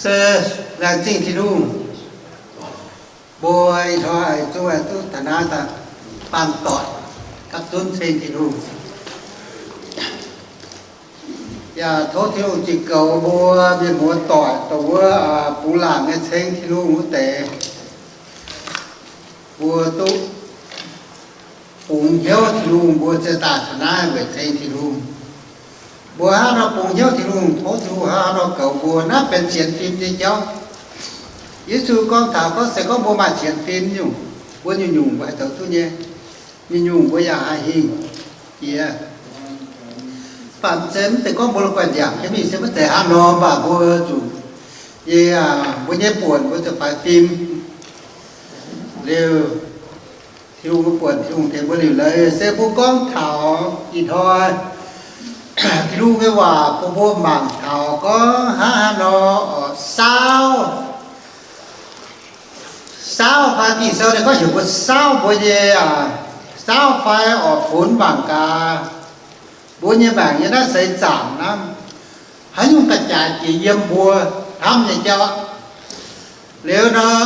Se laengz zingh Tin-Hungh, mbuo ih hnoi zungv duqv taux naaiv daaih baamh doic gapv zunv ceng Tin-Hungh. Yaac tov Tin-Hungh ziux goux mbuo mienh muoz doic dongh wuov bungx laangc nyei ceng Tin-Hungh wuov deix. Mbuo duqv bungx hnyouv Tin-Hungh, mbuo ziouc daaih taux naaiv weic ceng Tin-Hungh. Mbuo hnangv nor bungx hnyouv Tin-Hungh, tov Tin-Hungh hnangv nor goux mbuo. Naaiv benx sienx fim nyei jauv. Yesu gorngv taux gorngv se gorngv mbuo maaih sienx fim nyungc, mbuo nyungc-nyungc mbuo haih zoux duqv nyei. Nyungc-nyungc mbuo yaac haih hingh jiex. Mv baac se mv zeiz gorngv mbuo la'guaih nziaauc jienv mingh se maiv zeiz hnangv nor, mv baac mbuo zuqc nyei, mbuo nyei buonc mbuo ziouc faix fim liuz, Tin-Hungh mbuo buonc, Tin-Hungh tengx mbuo liuc leiz. Se mbuo gorngv taux ih hnoi Tin-Hungh nyei waac bun mbuo mangc taux gorngv hnangv haaix nor oc, saauv, saauv fai Ging-Sou ninh gorngv heuc mbuo saauv mbuo nyei, saauv fai oix funx mangc gaax mbuo nyei maengc nyei naaiv seix zaangc naaiv, haaix nyungc ga'jaaix jiex yiem mbuo hnamv nyei jauv. Liuz nor,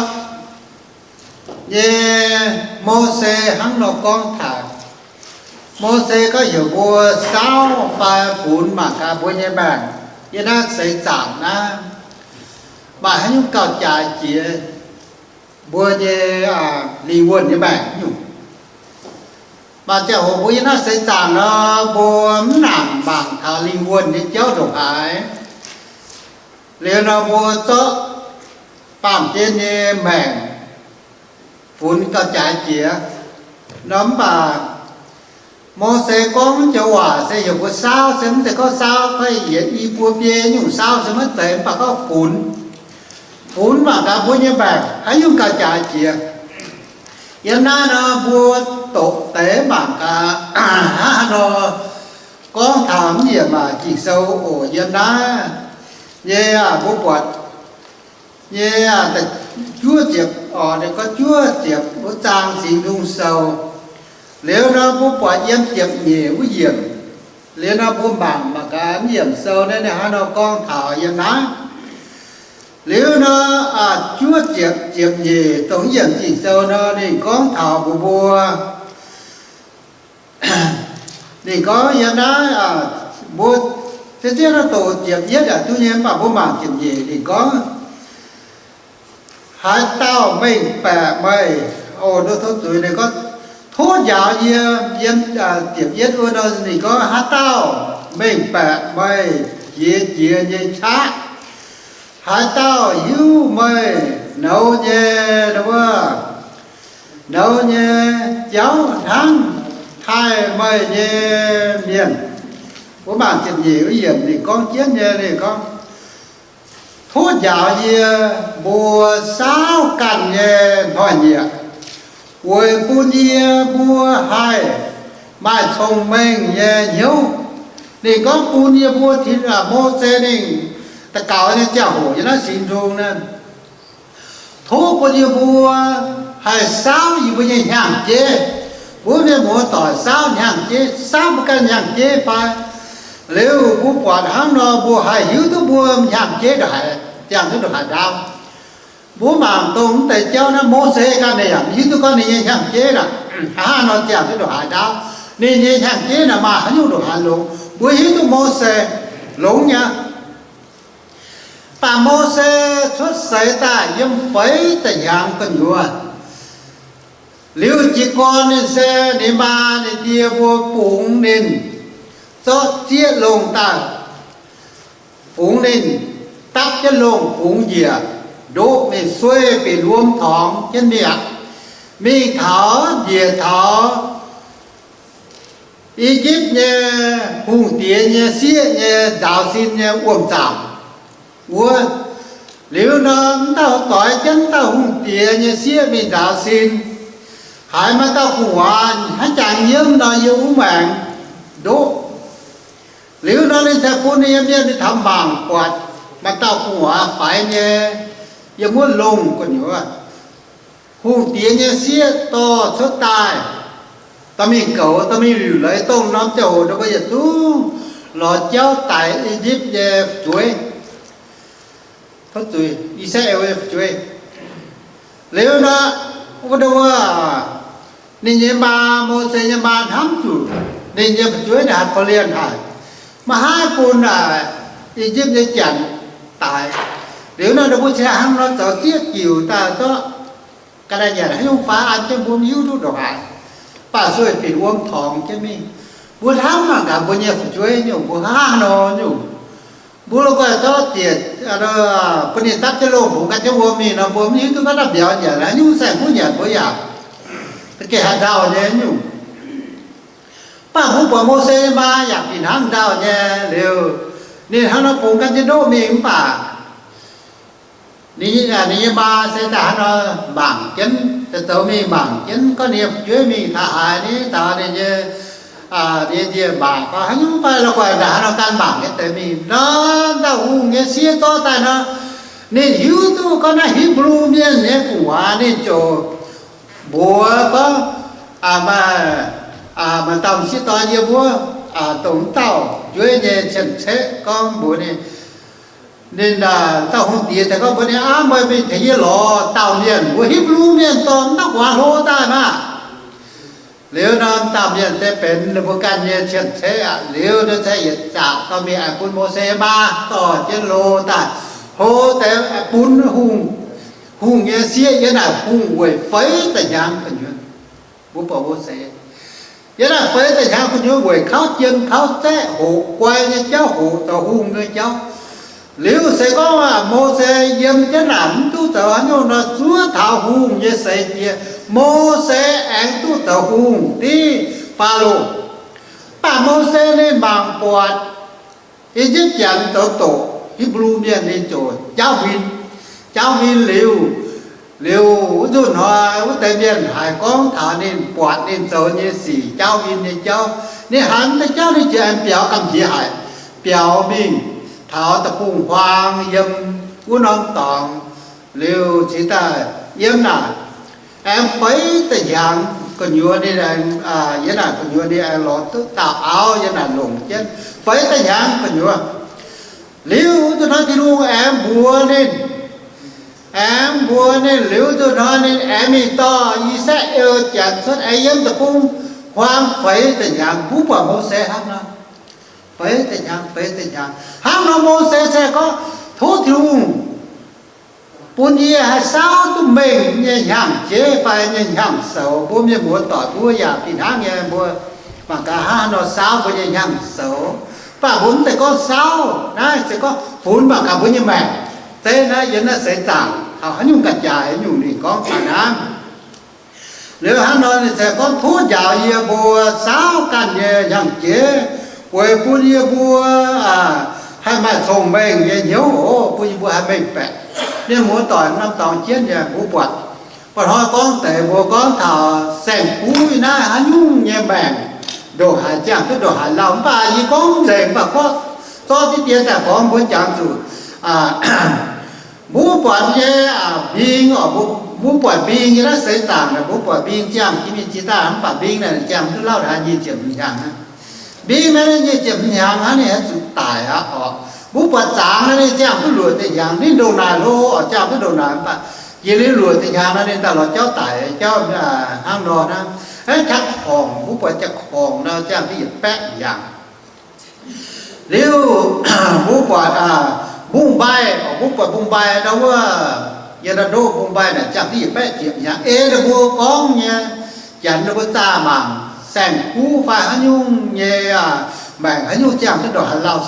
nyei Mose hnangv nor gorngv taux, Mose gorngv heuc mbuo saauv fai funx mangc gaax mbuo nyei maengc yiem naaiv seix zaangc naaiv, maaih haaix nyungc gauh jaaix jiex mbuo nyei lingh wuonh nyei maengc nyungc. Maaih ziangh hoc mbuo yiem naaiv seix zaangc nor, mbuo mv nangc mangc taux lingh wuonh nyei jauv ndongc haaix. Liuz nor mbuo zorqv baamh gen nyei maengc funx gauh jaaix jiex nor, mv baac Mose gorngv joux waac se heuc mbuo saauv, se mv zeiz gorngv saauv fai yietc i buo biei nyungc saauv se maiv zeiz, mv baac gorngv funx, funx mangc gaax mbuo nyei maengc haaix nyungc gauh jaaix jiex. Yiem naaiv nor mbuo doqc deix mangc gaax hnangv haaix nor gorngv taux mv yiemc maac Ging-Sou oc. Yiem naaiv nyei mbuo buatc nyei juov ziepc, oc, ninh gorngv juov ziepc wuov zaang Singx Nzung Sou. Liuz nor mbuo buatc yiem ziepc nyeic wuov yiemc. Liuz nor mbuo mangc mangc gaax mv yiemc sou naaiv ninh hnangv nor gorngv taux yiem naaiv. Liuz nor, juov ziepc, ziepc nyeic dongh mv yiemc Ging-Sou nor ninh gorngv taux mbuox mbuo, ninh gorngv yiem naaiv, mbuo se zieqv nor doqc ziepc yietv yaac duqv nyei, mv baac mbuo mangc ziepc nyeic ninh gorngv, haaix dauh mengh baeqc meih, oc, nduov tov zuiz ninh gorngv, tov njaaux yie. Yiem ziepc yietv wuov nor ninh gorngv, haaix dauh mengh baeqc meih jiex jiex nyei qaqv, haaix dauh hiuv meih nouz nyei, wuov, nouz nyei jauv hnangv taaih meih nyei mienh. Mbuo mangc ziepc nyeic wuov yiemc ninh gorngv jienv nyei, ninh gorngv, tov njaaux yie mbuo saauv ganh nyei hnoi-nyieqc, weic bun yie mbuo haih maaih cong-mengh nyei hnyouv. Ninh gorngv bun yie mbuo, Tin, Mose ninh daux gaux nyei ziangh hoc yiem naaiv Singx Nzung naaiv, tov bun yie mbuo haih saauv yie mbuo nyei hnyangx-jeiv. Mbuo mienh muoz-doic saauv hnyangx-jeiv, saauv mbuo ganh hnyangx-jeiv fai? Liuz mbuo buatc hnangv nor mbuo haih hiuv duqv mbuo hnyangx-jeiv ndongc haaix, ziangh duqv ndongc haaix ndaauv. Mbuo mangc dongh mv deix jauv naaiv, Mose ganh ninh yaac mv hiuv duqv gorngv ninh nyei hnyangx-jeiv naaic hnangv haaix nor ziangh duqv ndongc haaix ndaauv, ninh nyei hnyangx-jeiv naaic maaih haaix nyungc ndongc haaix longx. Mbuo hiuv duqv Mose longx nyei. Mv baac Mose cuotv seix daaih yiem feix ziepc hnyangx gu'nyuoz. Liuz jiez gorn ninh se ninh maa ninh die mbuo bungx ninh zorqv zieqv longh daaih, fungx ninh dapv jienv longh fungx njiec, ndoqv ninh sueih bieqc luom torngx jienv mi'aqv, mingh taux njiec taux I^yipv nyei hungh diex nyei sieqv nyei nzaaux sin nyei wuom-zaangc wuov. Liuz nor, m'dauh doix jienv dauh hungh diex nyei sieqv mingh nzaaux sin, haiz maaih dauh gu'nguaaz hnangv jangx nyiemv nor yiem wuov maengx ndoqv. Liuz nor, ninh ziouc bun ninh nyei mienh mingh taux mangc buatc maaih dauh gu'nguaaz faix nyei yiem wuov longh gu'nyuoz. Hungh diex nyei sieqv dorh cuotv daaih, dorh mingh goux, dorh mingh liuc leiz dongh norm ziangh hoc ninh mbuo yietc zungv lorz jauv daix I^yipv nyei fu'jueiv. tov zuiz, I^saa^laa^en nyei fu'jueiv. Liuz nor, wuov, wuov, ninh nyei maa, Mose nyei maa hnamv zuqc ninh nyei fu'jueiv naaic haih korv-lienh haic, maiv haih bun naaic I^yipv nyei janx daaix. Liuz nor, ninh mbuo cingx hnangv nor zoux zieqv jiuc daaih zorqv ga'naaiv nyanc haaix nyungc fai an jienv mbuo mv hiuv duqv ndongc haaix. Baac sueih binc wuom torngx jienv mingh. Mbuo hnamv mangc gaax mbuo nyei fu'jueiv nyungc, mbuo hnangv haaix nor nyungc. Mbuo la'guaih zorqv ziec, bun ninh dapv jienv loh mbuox gan jienv wuom mingh nor, mbuo mv hiuv duqv gorngv naaiv mbiauz nyanc haaix nyungc, saeng-kuv nyanc mbuo yaac za'gengh haaix dauh nyei nyungc. Mv baac mbuo buatc Mose nyei maa yaac fih hnangv dauh nyei liuz, ninh hnangv nor bungx gan jienv ndoqv mingh mv baac ninh nyei maa se daaih hnangv nor mangc jienv, zoux mingh mangc jienv gorngv ninh nyei fu'jueiv mingh taux haaix, ninh taux ninh nyei, ninh nyei ndie-maac gorngv haaix nyungc fai la'guaih daaih hnangv nor gan mangc jienv deix mingh nor, dauh hungh nyei sieqv zorqv daaih nor, ninh hiuv duqv gorngv naaiv Hipv^lu Mienh nyei gu'nguaaz, ninh ziouc mbuox gorngv, maaih, maaih dauh m'sieqv dorn yiem wuov, dongh wuov dauh njueiv nyei cien-ceqv gorngv mbuox ninh, ninh, dauh hungh diex daaih gorngv mbuox ninh, Aav, meih mingh tengx yie lorz dauh mienh, mbuo Hipv^lu Mienh dorh mv dauh guaax hlo daaih maah! Liuz nor, dauh mienh se benx ninh mbuo ganh nyei cien-ceqv aqv. Liuz nor se yietc zaqc dorh mingh aengx bun Mose maa dorh jienv hlo daaih, hlo deix bun hungh, hungh nyei sieqv yiem naaic hungh weic feix ziepc hnyangx gu'nyuoz. Mbuo buatc Mose yiem naaic feix ziepc hnyangx gu'nyuoz weic kauv jien kauv zaeqv, hoqc guai nyei jauv, hoqc zoux hungh nyei jauv. Liuz se gorngv Mose yiem jienv naaic mv duqv zoux haaix nyungc nor, zuov taux hungh nyei seix jiex, Mose aengx duqv zoux hungh div Faalo. Mv baac Mose ninh mangc buatc I^yipv Janx zoux doqc Hipv^lu Mienh, ninh ziouc jaauv huin. Jaauv huin liuz, liuz wuov nzunc hnoi wuov deix mienh haiz gorngv taux ninh buatc ninh zoux nyei sic, jaauv huin nyei jauv, ninh hanc deix jauv ninh ziouc aengx biaux gamh nziex haic, biaux mingh taux deic-bung-huaang yiem wuov norm dorngx. Liuz cingx daaih yiem naaic aengx feix ziepc hnyangx gu'nyuoz ninh aengx, yiem naaic gu'nyuoz ninh aengx lorz duqv dauh auv yiem naaic longc jienv feix ziepc hnyangx gu'nyuoz. Liuz wuov nzunc hnoi Tin-Hungh aengx mbuox ninh, aengx mbuox ninh liuz nzunc hnoi ninh aengx mingh dorh I^saa^laa^en Janx cuotv, aengx yiem deic-bung-huaang feix ziepc hnyangx. Mbuo buatc Mose hnangv nor, feix ziepc hnyangx, feix ziepc hnyangx. Hnangv nor Mose se gorngv, Tov Tin-Hungh bun yie haih saauv duqv mengh nyei hnyangx-jeiv fai nyei hnyangx-soux. Mbuo mienh muoz-doic mbuo yaac fih hnangv nyei, mbuo mangc gaax hnangv haaix nor saauv mbuo nyei hnyangx-soux. Mv baac mbuo mv zeiz gorngv saauv naaiv, se gorngv funx mangc gaax mbuo nyei maengc. Zeiv naaiv yiem naaiv seix zaangc taux haaix nyungc ga'jaaix nyungc ninh gorngv ga'naaiv. Liuz hnangv nor ninh se gorngv, Tov njaaux yie mbuo saauv ganh nyei hnyangx-jeiv, weic bun yie mbuo haih maaih cong-mengh nyei hnyouv oc, bun yie mbuo haih mengh baeqc. Mienh muoz-doic norm dorngx jienv nyei mbuo buatc, mba'hnoi gorngv deix mbuo gorngv taux saeng-kuv naaiv haaix nyungc nyei maengc ndongc haaix ziangh duqv ndongc haaix lauh. Mv baac yie gorngv nzengc, mv baac gorngv zorqv diqv dien daaih gorngv mbuo jangx zuqc mbuo buatc nyei mbing oc, mbuo buatc mbing nyei naaiv seix zaangc naaic, mbuo buatc mbing ziangh jiex mingh jiex daaih, mv baac mbing naaic ziangh duqv lauh haaix nyic ziepc hnyangx aqv. Mbing naaiv nyic ziepc hnyangx hnangv ninh haih zuqc daic aqv oc. Mbuo buatc zangx naaiv ninh ziangh duqv luoqc ziepc hnyangx, ninh ndongc naaic hlo oc, ziangh duqv ndongc naaic, mv baac jiex liuz luoqc ziepc hnyangx nor ninh daaih lorz jauv daic, jauv hnangv nor hnangv. Aa, jaa-horngc, mbuo buatc jaa-horngc nor ziangh duqv yietc baeqv hnyangx. Liuz mbuo buatc mbungv-mbaih, mbuo buatc mbungv-mbaih ndau wuov, yiem ndau ndoqv mbungv-mbaih naaic ziangh duqv yietc baeqv ziepc hnyangx. Ei ninh mbuo gorngv nyei, janx ninh mbuo zaah mangc saeng-kuv fai haaix nyungc nyei maengc haaix nyungc ziangh duqv ndongc haaix lauh.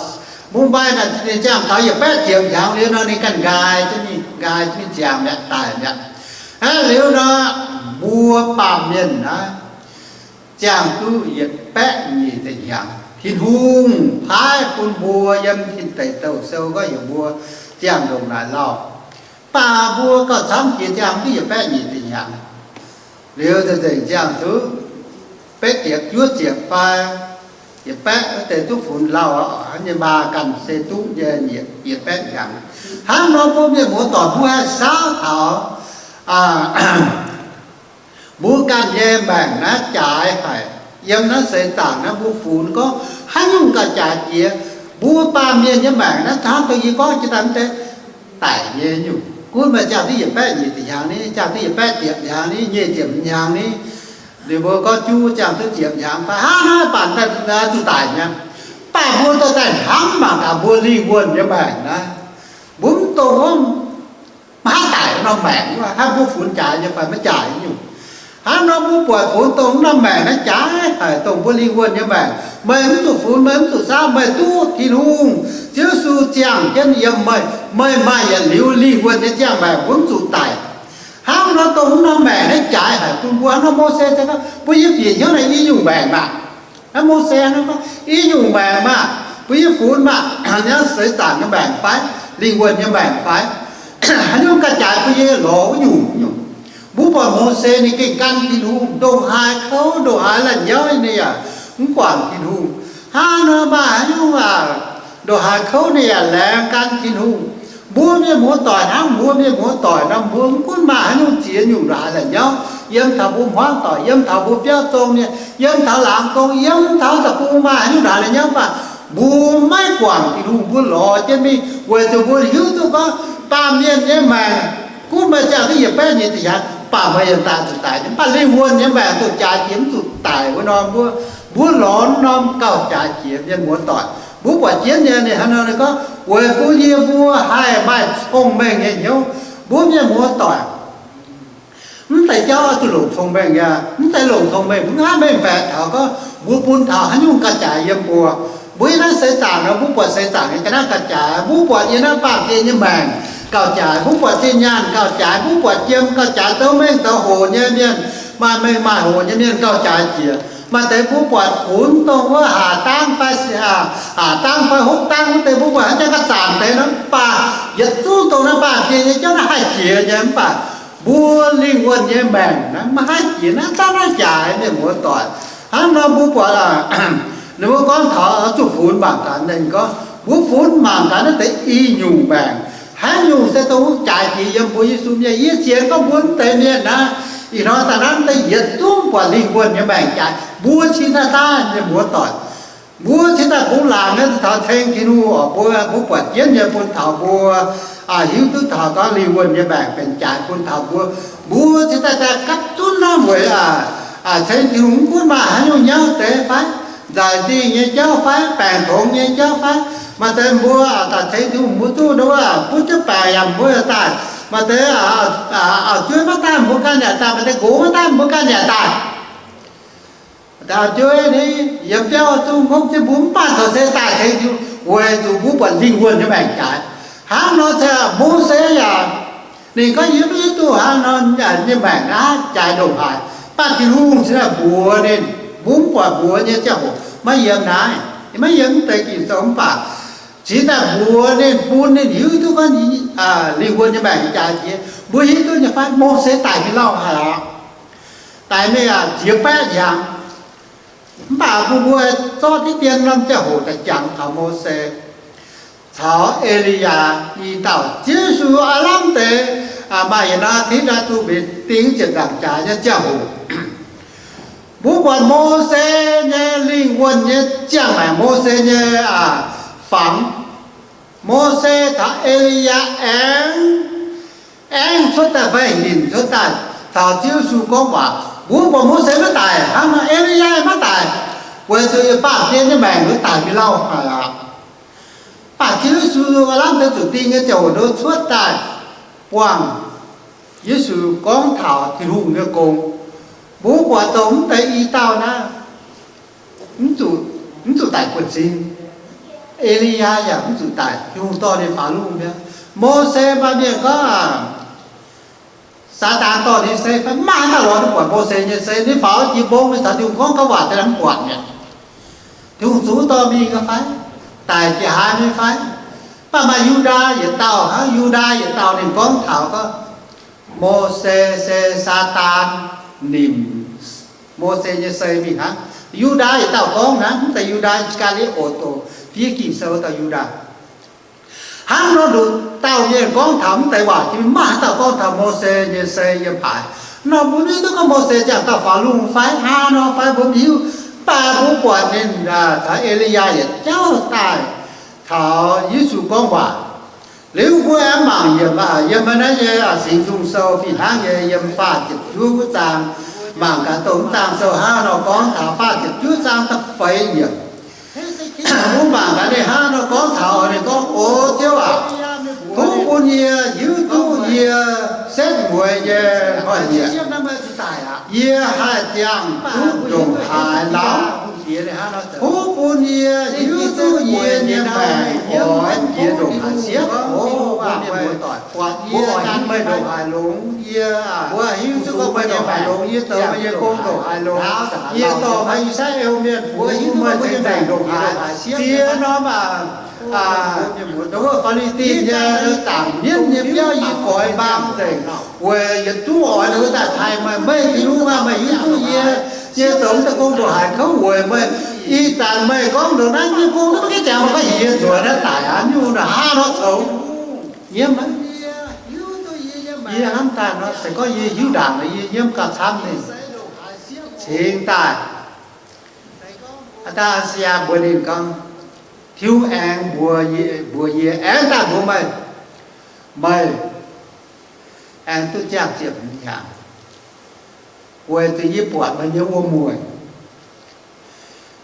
Mbungv-mbaih naaic ninh ziangh taux yietc baeqv ziepc hnyangx liuz nor ninh ganh nqaai jienv mingh, nqaai jienv mingh ziangx mi'aqv, daic mi'aqv. Aa, liuz nor mbuo baamh mienh naaiv ziangh duqv yietc baeqv nyic ziepc hnyangx. Tin-Hungh paaiv bun mbuo yiem Tin Deic Douh Sou gorngv heuc mbuo ziangh ndongc naaic lauh. Mv baac mbuo gauh camv jiex ziangh duqv yietc baeqv nyic ziepc hnyangx. Liuz nzengc ziangh duqv betv ziepc juov ziepc fai yietc baeqv wuov deix duqv funx lauh aqv. Hnangv nyei maa ganh se duqv nyei yietc baeqv hnyangx. Hnangv nor mbuo mienh muoz-doic mbuo haih saauv taux mbuo ganh nyei maengc naaiv jaaix haic. Yiem naaiv seix zaangc naaiv mbuo funx gorngv haaix nyungc gauh jaaix jiex. Mbuo baamh mienh nyei maengc naaiv hnangv dongh yie gorngv jiex daaih wuov deix, daic nyei nyungc. Gunv meih ziangh duqv yietc baeqv nyic ziepc hnyangx ni, ziangh duqv yietc baeqv ziepc hnyangx ni, nyic ziepc hnyangx ni, ninh mbuo gorngv juv ziangh duqv ziepc hnyangx fai hnangv naaiv, baac daaih zuqc daic mi'aqv. Baac mbuo dorh daaih hnamv mangc gaax mbuo lingh wuonh nyei maengc naaiv, mbuo mv dongh wuov maiv haih daic norm maengc wuov, hnangv mbuo funx jaaix nyei fai maiv jaaix nyungc. Hnangv nor mbuo buatc funx dongh norm maengc naaiv jaaix haic, dongh mbuo lingh wuonh nyei maengc. Meih mv zuqc funx, meih mv zuqc saauv, meih duqv Tin-Hungh, Ziouv Yesu ziangh jienv yiem meih, meih maaih yietc liuz lingh wuonh nyei ziangh maengc, mbuo mv zuqc daic. Hnangv nor dongh norm maengc naaiv jaaix haic bun mbuo. Hnangv nor Mose se gorngv mbuo yiem bieqc hnyouv naaiv i nyungc maengc maah. Hnangv Mose hnangv nor gorngv i nyungc maengc maah, mbuo yiem funx maah, haaix nyungc seix zaangc nyei maengc fai, lingh wuonh nyei maengc fai, haaix nyungc ganh jaaix bun yie lorz wuov nyungc nyungc. Mbuo buatc Mose ninh gengh gan Tin-Hungh, ndongc haaix kouv, ndongc haaix la'nyauv ninh yaac mv guangc Tin-Hungh. Hnangv nor maaih haaix nyungc aac, ndongc haaix kouv ninh yaac laengz gan Tin-Hungh. Mbuo mienh muoz-doic hnangv, mbuo mienh muoz-doic nor, mbuo mv gunv maaih haaix nyungc ziex nyungc ndongc haaix la'nyauv, yiem taux mbuo hmuangv doic, yiem taux mbuo biauv zong mienh, yiem taux laangz zong, yiem taux da'bung maaih haaix nyungc ndongc haaix la'nyauv, mv baac mbuo maiv guangc Tin-Hungh, mbuo lorz jienv mingh, weic zuqc mbuo hiuv duqv gorngv baamh mienh nyei maengc gunv meih ziangh duqv yietc baeqv nyic ziepc hnyangx, mv baac meih yiem daaih zuqc daic nyei. Mv baac lingh wuonh nyei maengc zuqc jaaix jiex, mv zuqc daic wuov nor, mbuo, mbuo lorz norm gauh jaaix jiex, mienh muoz-doic. Mbuo buatc jienv nyei, ninh hnangv nor ninh gorngv, weic bun yie mbuo haih maaih cong-mengh nyei hnyouv. Mbuo mienh muoz-doic, mv deix jauv oix zuqc longc cong-mengh nyei. Mv deix longc cong-mengh, mv haih mengh baeqc taux gorngv mbuo bun taux haaix nyungc ganh jaaix yiem mbuo. Mbuo yiem naaiv seix zaangc nor, mbuo buatc seix zaangc nyei ga'naaiv gauh jaaix, mbuo buatc yiem naaiv baamh gen nyei maengc gauh jaaix, mbuo buatc zinh nyaanh gauh jaaix, mbuo buatc jiem gauh jaaix, zoux mengh zoux hoc nyei mienh, maaih mengh maaih hoc nyei mienh gauh jaaix jiex. Maaih deix mbuo buatc funx dongh wuov haac dangv fai, haac dangv fai hopv dangv wuov deix, mbuo buatc hnangv jang ga'zaanc deix nor, mv baac yietc zungv dongh naaiv baamh gen nyei jauv naaiv haih jiex nyei. Mv baac mbuo lingh wuonh nyei maengc naaiv maiv haih jiex, naaiv zanc naaiv jaaix, mienh muoz-doic. Hnangv nor mbuo buatc, ninh mbuo gorngv taux zuqc funx mangc gaax, ninh gorngv mbuo funx mangc gaax naaiv deix i nyungc maengc, haaix nyungc se dongh jaaix jiex yiem mbuo Yesu mienh. Yie sienx gorngv mbuo mv deix mienh naaiv, ih hnoi daaih naaiv deix yietc zungv buatc lingh wuonh nyei maengc jaaix, mbuo cingx daaih daaih, mienh muoz-doic. Mbuo cingx daaih bungx laangc nyei taux ceng Tin-Hungh oc. Mbuo, mbuo buatc jienv nyei bun taux mbuo hiuv duqv taux gorngv lingh wuonh nyei maengc benx jaaix bun taux mbuo. Mbuo cingx daaih daaih gapv zunv hnamv weic ceng Tin-Hungh, mv gunv maaih haaix nyungc nyauv deix fai, nzaic zingh nyei jauv fai, baengc tongx nyei jauv fai, maaih deix mbuo daaih ceng Tin-Hungh, mbuo zuqc nduov butv jienv baengc yaac mbuo yaac daaih. Maaih deix auv-jueiv maiv daaih mbuo ganh yaac daaih, maaih deix nqox maiv daaih mbuo ganh yaac daaih. Auv-jueiv ni, yiem biauv zungv hopv jienv mbuo mv baac zoux se daaih ceng Tin-Hungh weic zuqc mbuo buatc lingh wuonh nyei maengc jaaix. Hnangv nor se Mose yaac, ninh gorngv yie maiv hiuv duqv hnangv nor nyei maengc naaiv jaaix ndongc haaix, mv baac Tin-Hungh cingx daaih mbuox ninh. Mbuo mv buatc mbuox nyei ziangh hoc maiv yiem naaiv, maiv yiem mv deix Ging-Sou, mv baac cingx daaih mbuox ninh, bun ninh hiuv duqv gorngv lingh wuonh nyei maengc jaaix jiex. Mbuo hiuv duqv nyei fai? Mose daic mingh lauh haic aqv. Daic mingh aqv, ziex baeqv hnyangx. Mv baac mbuo, mbuo zorqv diqv dien norm ziangh hoc daaih jangx taux Mose caux E^li^yaa i dauh. Ziouv Yesu aav lamh deix maaih yietc norm tiv ndau duqv mbenc ding ziepc nzaangc jaax nyei ziangh hoc. Mbuo buatc Mose nyei lingh wuonh nyei ziangh maengc, Mose nyei fangx. Mose caux E^li^yaa aengx, aengx cuotv daaih fai hinc cuotv daaih caux Ziouv Yesu gorngv waac. Mbuo buatc Mose maiv daic, hnangv nor E^li^yaa maiv daic, weic zuqc baamh gen nyei maengc mbuo daic mingh lauh haic aqv. Mv baac Ziouv Yesu aav lamh deix zuqc ding nyei ziangh hoc nor cuotv daaih buangh Yesu gorngv taux Tin-Hungh nyei gong. Mbuo buatc dongh mv deix i dauh naaiv mv zuqc, mv zuqc daic buonv-sin. E^li^yaa yaac mv zuqc daic, Tin-Hungh dorh ninh faaux lungh mi'aqv. Mose maaih mienh gorngv, Saadaan dorh ninh se fai? Mv maaih haaix dauh lorz duqv buatc Mose nyei se. Ninh faaux jiex mbong, ninh caux Tin-Hungh gorngv, gorngv waac daaih mv buatc mi'aqv. Tin-Hungh zungv dorh mingh nyei fai? Daic jiex haaix nyei fai? Mv baac maaih Yu^ndaa yietc dauh hnangv. Yu^ndaa yietc dauh ninh gorngv taux gorngv, Mose se Saadaan nimc Mose nyei sei mingh hnangv. Yu^ndaa yietc dauh gorngv hnangv, mv zeiz Yu^ndaa Iskaa^li^otv, fiev Ging-Sou wuov dauh Yu^ndaa. Hnangv nor nduqc dauh mienh gorngv taux mv deix waac, mv maaih haaix dauh gorngv taux Mose nyei sei yiem haaix. Nor mbuo maiv hiuv duqv gorngv Mose ziangh dauh faaux lungh fai hnangv nor fai, mbuo maiv hiuv. Mv baac mbuo buatc ninh caux E^li^yaa yietc jauv daaih caux Yesu gorngv waac. Liuz mbuo aengx mangc yiem, yiem naaiv nyei Singx Nzung Sou fih hnangv nyei, yiem faah ziepc juov zaang. Mangc gaax dongh zaang sou hnangv nor gorngv taux faah ziepc juov zaang da'feix yiemc. Mbuo mangc gaax ninh hnangv nor gorngv taux, ninh gorngv, O Ziouv aac, tov bun yie hiuv duqv yie setv mueiz nyei hnoi-nyieqc. Yie haih ziangh duqv ndongc haaix lauh? Tov bun yie hiuv duqv yie nyei maengc oix jiex ndongc haaix siepv. O, buatc yie gan meih ndongc haaix longx, yie, mbuo hiuv duqv meih ndongc haaix longx, yie zoux meih nyei gong ndongc haaix longx, yie dorh meih I^saa^laa^en Mienh funx meih cingx nzengc ndongc haaix. Ziex norm aac, Faa^li^tin nyei zaangc mienv nyei biauv yie goix mbaang nzengc, weic yietc zungv oix ninh mbuo daaih taaih meih. Meih Tin-Hungh aac, meih hiuv duqv yie nyei zoux deix gong ndongc haaix kouv weic meih. Ih zanc meih gorngv ndongc naaiv nyungc gong, mv gaengh jangx meih gorngv heuc yie nzuonx naaiv daic aqv, nyungc naaiv hnangv nor zoux nyiemv aqv. Yie hnamv daaih nor, se gorngv yie hiuv ndaangc nor, yie nyiemv gauh camv ninh. Cingx daaih, aa, daaih Eziyaa mbuox ninh gorngv, Tin-Hungh aengx mbuox yie, mbuox yie, aengx daaih mbuox meih, meih aengx duqv ziangh ziepc hmz hnyangx, weic zuqc yie buatc meih nyei wuom-mueic.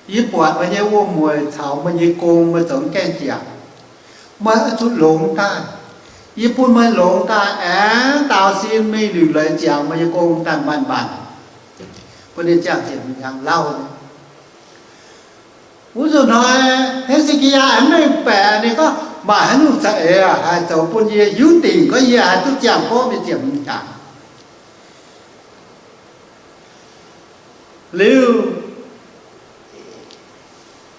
Yie buatc meih nyei wuom-mueic caux meih nyei gong, meih zoux gaengh jangx. Meih oix zuqc longx daaih. Yie bun meih longx daaih aengx daaux sin mingh liuc leiz ziangx meih nyei gong daaih manc-manc. Bun ninh ziangh ziepc hmz hnyangx lauh nyei. Wuov nzunc hnoi, He^se^ki^yaa aengx mv mengh baeqc, ninh gorngv, Maaih haaix nyungc za'eix haih zoux bun yie hiuv dingc gorngv yie haih duqv ziangh gorngv mingh ziepc hmz hnyangx? Liuz,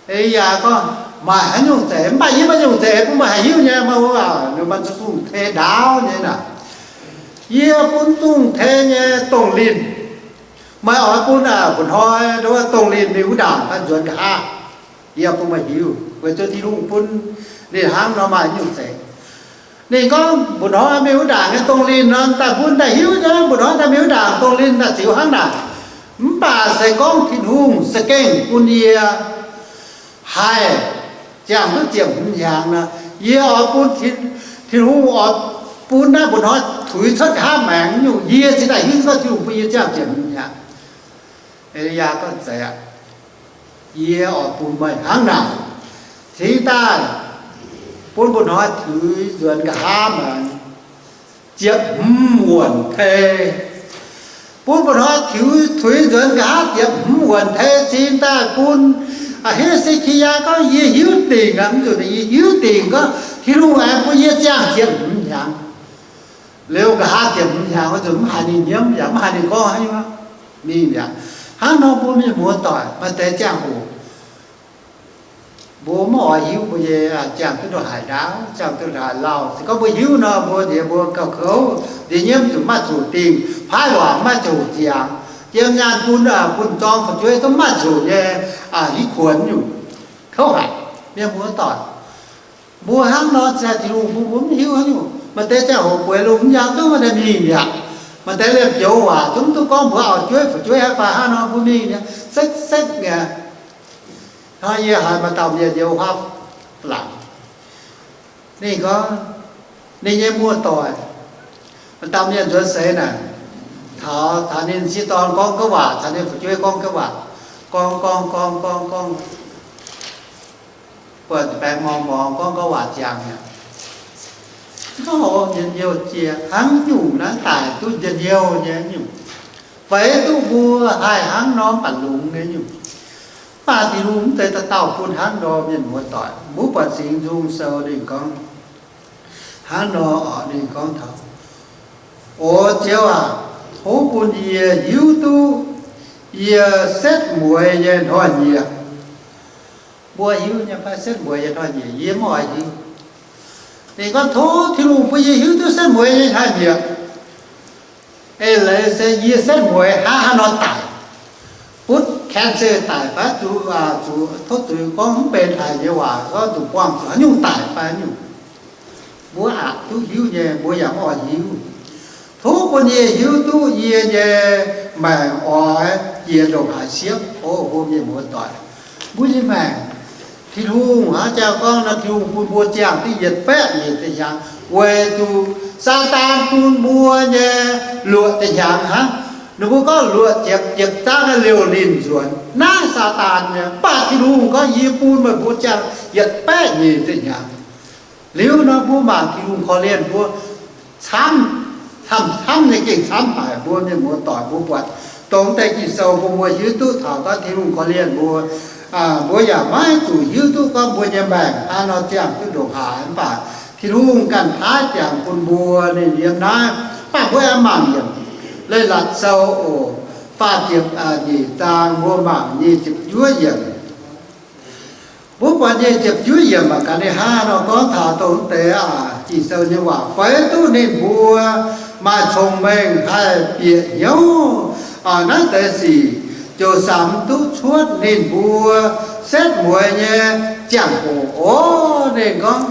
Eziyaa gorngv, Maaih haaix nyungc za'eix, mv baac yie maiv nyungc za'eix bun meih haih hiuv nyei. Meih wuov, ninh mbuo zuqc zungh tei ndaauv nyei naaic. Yie bun zungh tei nyei dongh linh. Meih oix bun aac, mba'hnoi nduov dongh linh mingh wuov ndaangc fai nzuonx nqa'haav, yie bun meih hiuv, weic zuqc Tin-Hungh bun ninh hnangv nor maaih nyungc za'eix. Ninh gorngv, Mba'hnoi mingh wuov ndaangc nyei dongh linh nor, daaih bun daaih hiuv nyei, mba'hnoi daaih mingh wuov ndaangc dongh linh daaih ziux hnangv naaic. Mv baac se gorngv Tin-Hungh za'gengh bun yie haih ziangh duqv ziepc hmz hnyangx nor, yie oix bun Tin, Tin-Hungh oix bun naaiv mba'hnoi tuix cuotv nqa'haav maengx nyungc, yie cingx daaih hiuv gorngv Tin-Hungh bun yie ziangh ziepc hmz hnyangx. Eziyaa gorngv, Zeiz aqv. Yie oix bun meih hnangv naaic. Cingx daaih bun mba'hnoi tuix nzuonx nqa'haav maengx ziepc hmz wuonh tei. Bun mba'hnoi tuix, tuix nzuonx nqa'haav ziepc hmz wuonh tei cingx daaih bun, aa, He^se^ki^yaa gorngv, Yie hiuv dingc aqv. Mv zuqc yie hiuv dingc gorngv Tin-Hungh aengx bun yie ziangh ziepc hmz hnyangx. Liuz nqa'haav ziepc hmz hnyangx, mv zuqc mv haiz ninh nyiemv yaac mv haiz ninh gorngv haaix nyungc. Mingh mi'aqv. Hnangv nor mbuo mienh muoz-doic maaih deix ziangh hoc, mbuo mv oix hiuv mbuo nyei, aa, ziangh duqv ndongc haaix ndaauv, ziangh duqv ndongc haaix lauh. Se gorngv mbuo hiuv nor, mbuo nziex mbuo gauh kouv, nziex nyiemv zuqc maiv zuqc dingh, paaiv waac maiv zuqc ziangx, jiem nyaanh bun, aa, bun zorng fu'jueiv zungv maiv zuqc nyei, aa, hiv kuonx nyungc. Kouv haic, mienh muoz-doic. Mbuo hnangv nor ziangh Tin-Hungh bun mbuo mv hiuv haaix nyungc. Maaih deix ziangh hoc bueix lungh mv njang zungv maaih deix mingh mi'aqv. Maaih deix liemh joux waac zungv mv duqv gorngv mbuox auv-jueiv fu'jueiv haaix fai hnangv nor, mbuo mingh mi'aqv, sekv sekv mi'aqv. Hnangv yie haiz maaih dauh mienh yiem wuov huaav laangz, ninh gorngv ninh nyei muoz-doic, maaih dauh mienh nzuonx seix naaic, taux, taux ninh sieqv dorn gorngv gouv waac, taux ninh fu'jueiv gorngv gouv waac, gorngv gorngv gorngv gorngv gorngv, buatc baengx morngx morngx gorngv gouv waac ziangx mi'aqv. Gorngv, o, njien-youh jiex hnangv nyungc naaiv daic duqv njien-youh nyei nyungc, feix duqv mbuo haih hnangv nor mv baac longx nyei nyungc. Mv baac Tin-Hungh mv zeiz dauh dauh bun hnangv nor, mienh muoz-doic. Mbuo buatc Singx Nzung Sou ninh gorngv hnangv nor oc, ninh gorngv taux, O Ziouv aac, tov bun yie hiuv duqv yie setv mueiz nyei hnoi-nyieqc. Mbuo hiuv nyei fai setv mueiz nyei hnoi-nyieqc? Yie mv oix hiuv. Ninh gorngv, Tov Tin-Hungh bun yie hiuv duqv setv mueiz nyei hnoi-nyieqc. Eix leiz se yie setv mueiz hnangv haaix nor daic, butv cancer daic fai zuqc, zuqc tov zuiz gorngv mv benx haic nyei waac, gorngv zuqc buangh zuqc haaix nyungc daic fai haaix nyungc. Mbuo aqc duqv hiuv nyei, mbuo yaac mv oix hiuv. Tov bun yie hiuv duqv yie nyei maengc oix jiex ndongc haaix siepv. O mbuo mienh muoz-doic, mbuo nyei maengc, Tin-Hungh hnangv jang gorngv nor, Tin-Hungh bun mbuo ziangh duqv yietc baeqv nyic ziepc hnyangx, Weic zuqc Saadaan bun mbuo nyei luoqc deix hnyangx hnangv. Ninh mbuo gorngv luoqc ziepc, ziepc zaang liouh linh nzuonx naaiv Saadaan nyei, mv baac Tin-Hungh gorngv, Yie bun meih mbuo ziangh yietc baeqv nyeic deix hnyangx. Liuz nor mbuo mangc Tin-Hungh korv-lienh mbuo camv, camv-camv nyei gengh camv haic. Mbuo mienh muoz-doic, mbuo buatc dongh deix Ging-Sou mbuo, mbuo hiuv duqv taux gorngv Tin-Hungh korv-lienh mbuo. Mbuo yaac maiv zuqc hiuv duqv gorngv mbuo nyei maengc hnangv nor ziangh duqv ndongc haaix, mv baac Tin-Hungh ganh paaiv ziangx bun mbuo ninh yiem naaiv. Mv baac mbuo aengx mangc yiemc Leiz-Latc Sou oc, faah ziepc nyeic zaang, mbuo mangc nyic ziepc juov yiemc. Mbuo buatc nyic ziepc juov yiemc mangc gaax ninh hnangv haaix nor gorngv taux dongh deix Ging-Sou nyei waac, Feix duqv ninh mbuo maaih cong-mengh haih bieqc hnyouv naaiv deix sic, ziouc samx duqv cuotv ninh mbuo setv mueiz nyei ziangh hoc oc. Ninh gorngv,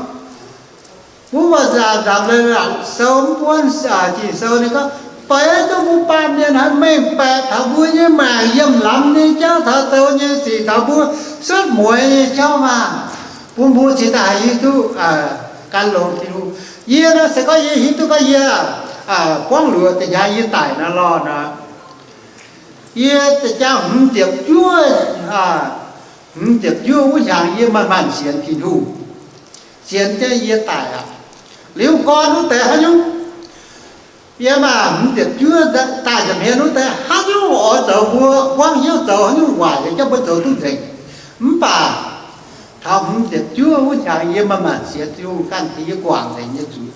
mbuo buatc nzamc Leiz-Latc Sou mv buonv Ging-Sou ninh gorngv, Feix duqv mbuo baamh mienh haih mengh baeqc taux mbuo nyei maengc yiem lamz nyei jauv, taux zoux nyei sic, taux mbuo setv mueiz nyei jauv maah! Bun mbuo cingx daaih hiuv duqv gan longx Tin-Hungh. Yie nor se gorngv yie hiuv duqv gorngv yie buangv luoqc deix hnyangx yie daic nor lorh nor, yie da'jang hmz ziepc juov, hmz ziepc juov wuov hnyangx yie manc-manc sienx Tin-Hungh, sienx jienv yie daic aqv. Liuz gorn wuov deix haaix nyungc, yie maaih hmz ziepc juov daaih nza'hmien wuov deix haaix nyungc oix zoux mbuo hmuangv hnyouv zoux haaix nyungc waaic, yie jangx mbuo zoux duqv nzengc. Mv baac taux hmz ziepc juov wuov hnyangx yie manc-manc sienx Tin-Hungh ganh tengx yie guangc nzengc nyei zuiz.